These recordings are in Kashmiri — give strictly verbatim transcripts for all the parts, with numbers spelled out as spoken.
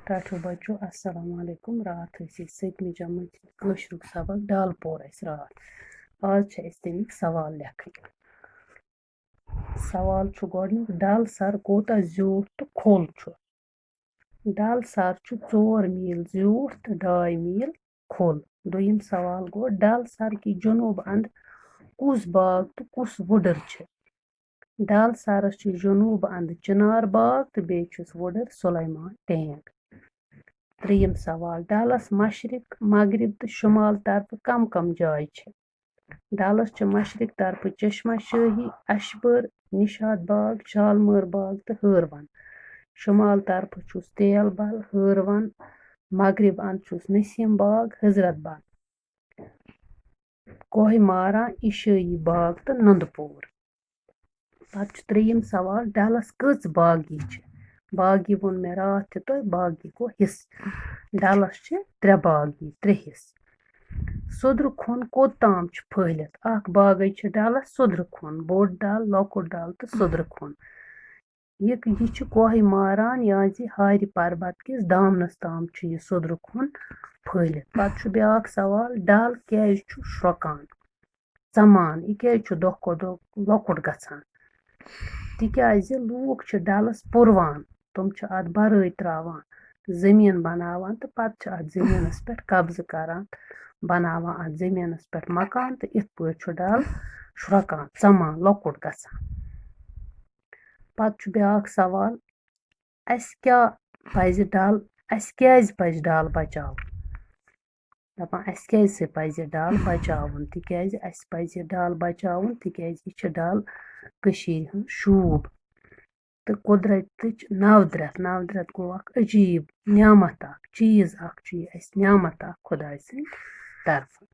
ٹاٹھیو بچو، السلام علیکم۔ راتھ ٲسۍ أسۍ سٔتمہِ جمٲژ کٲشرُک سبق ڈل پوٚر اَسہِ راتھ۔ آز چھِ اَسہِ تَمِکۍ سوال لیکھٕنۍ۔ سوال چھُ گۄڈٕنیُک، ڈل سر کوٗتاہ زیوٗٹھ تہٕ کھوٚل چھُ؟ ڈل سر چھُ ژور میٖل زیوٗٹھ تہٕ ڈاے میٖل کھوٚل۔ دوٚیِم سوال گوٚو، ڈل سر کہِ جنوٗب اندٕ کُس باغ تہٕ کُس وُڈٕر چھِ؟ ڈل سرس چھُ جنوٗب اندٕ چنار باغ تہٕ بیٚیہِ چھُس وُڈٕر سلیمان ٹینگ۔ ترٛیٚیِم سوال، ڈلس مشرق، مغرب تہٕ شمال طرفہٕ کم کم جایہِ چھِ؟ ڈلس چھِ مشرق طرفہٕ چشمہ شاہی، اشبر، نشاط باغ، شالمٲر باغ تہٕ ہٲروَن۔ شمال طرفہٕ چھُس تیل بل، ہٲروَن، مغرب اندٕ چھُس نسیم باغ، حضرت بل، کوہ ماران، عشٲیی باغ تہٕ نُندٕ پوٗر۔ پتہٕ چھُ ترٛیٚیِم سوال، ڈلس کٔژ باغی چھِ؟ باغی ووٚن مےٚ راتھ تہِ تۄہہِ، باغی گوٚو حصہٕ۔ ڈلس چھِ ترٛےٚ باغی، ترٛےٚ حصہٕ۔ سوٚدرٕ کھوٚن کوٚت تام چھُ پھٔہلِتھ؟ اکھ باغے چھِ ڈلس سوٚدرٕ کھوٚن، بوٚڑ ڈل، لۄکُٹ ڈل تہٕ سوٚدرٕ کھوٚن۔ یہِ، یہِ چھُ کوہ ماران، یا زِ ہارِ پربت کِس دامنس تام چھُ یہِ سوٚدرٕ کھوٚن پھٔہلِتھ۔ پتہٕ چھُ بیٛاکھ سوال، ڈل کیٛازِ چھُ شرٛۄکان، ژمان؟ یہِ کیٛازِ چھُ دۄہ کھۄتہٕ دۄہ لۄکُٹ گژھان؟ تِکیٛازِ لوٗکھ چھِ ڈلس پُروان، تِم چھِ اتھ برٲے تراوان، زٔمیٖن بناوان تہٕ پتہٕ چھِ اتھ زٔمیٖنس پٮ۪ٹھ قبضہٕ کران، بناوان اتھ زٔمیٖنس پٮ۪ٹھ مکان تہٕ یِتھ پٲٹھۍ چھُ ڈل شرٛۄکان، ژمان، لۄکُٹ گژھان۔ پتہٕ چھُ بیٛاکھ سوال، اَسہِ کیٛاہ پَزِ ڈل، اَسہِ کیٛازِ پَزِ ڈل بچاوُن؟ دَپان، اَسہِ کیٛازِ سۭتۍ پَزِ ڈل بچاوُن؟ تِکیٛازِ اَسہِ پَزِ ڈل بچاوُن، تِکیٛازِ یہِ چھِ ڈل کٔشیٖرِ ہُنٛد شوٗب تہٕ قۄدرتٕچ نودرت۔ نودرت گوٚو اکھ عجیٖب نعمت اکھ، چیٖز اکھ چھُ یہِ اَسہِ نعمت اکھ خۄداے سٕنٛدِ طرفہٕ۔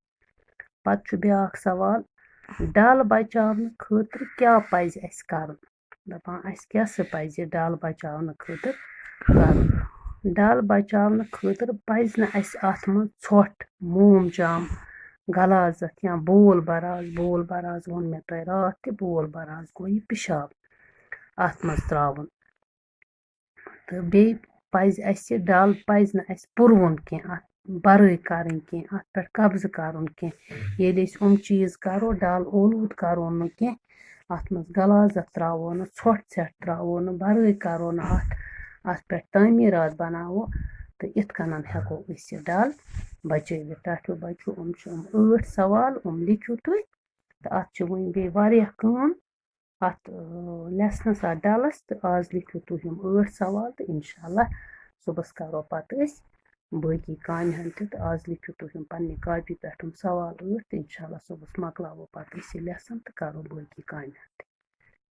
پتہٕ چھُ بیٛاکھ سوال، ڈل بچاونہٕ خٲطرٕ کیٛاہ پَزِ اَسہِ کرُن؟ دَپان، اَسہِ کیٛاہ سا پَزِ ڈل بچاونہٕ خٲطرٕ کرُن؟ ڈل بچاونہٕ خٲطرٕ پَزِ نہٕ اَسہِ اَتھ منٛز ژھۄٹھ، موم جام، غلازت یا بول براز، بول براز ووٚن مےٚ تۄہہِ راتھ تہِ، بول براز گوٚو یہِ پِشاب، اَتھ منٛز ترٛاوُن۔ تہٕ بیٚیہِ پَزِ اَسہِ ڈل، پَزِ نہٕ اَسہِ پُروُن کینٛہہ، اَتھ برٲے کَرٕنۍ کینٛہہ، اَتھ پٮ۪ٹھ قبضہٕ کَرُن کینٛہہ۔ ییٚلہِ أسۍ یِم چیٖز کَرو، ڈل اولوٗد کَرو نہٕ کینٛہہ، اَتھ منٛز غلازت ترٛاوو نہٕ، ژھۄٹھ ژھٮ۪ٹھ ترٛاوو نہٕ، برٲے کَرو نہٕ اَتھ، اَتھ پٮ۪ٹھ تعمیٖرات بَناوو، تہٕ یِتھ کٔنۍ ہٮ۪کو أسۍ یہِ ڈل بچٲوِتھ۔ ٹاٹھیو بچو، یِم چھِ یِم ٲٹھ سوال، یِم لیکھِو تُہۍ، تہٕ اَتھ چھِ وٕنہِ بیٚیہِ واریاہ کٲم اَتھ، اۭں، لیسنَس، اَتھ ڈَلَس۔ تہٕ آز لیکھِو تُہۍ یِم ٲٹھ سوال، تہٕ اِنشاء اللہ صُبحَس کَرو پَتہٕ أسۍ باقی کامہِ ہَن تہِ۔ تہٕ آز لیکھِو تُہۍ یِم پنٛنہِ کاپی پٮ۪ٹھ یِم سوال ٲٹھ، تہٕ اِنشاء اللہ صُبحَس مۄکلاوو پَتہٕ أسۍ یہِ لیسن تہٕ کَرو باقی کامہِ ہَن تہِ۔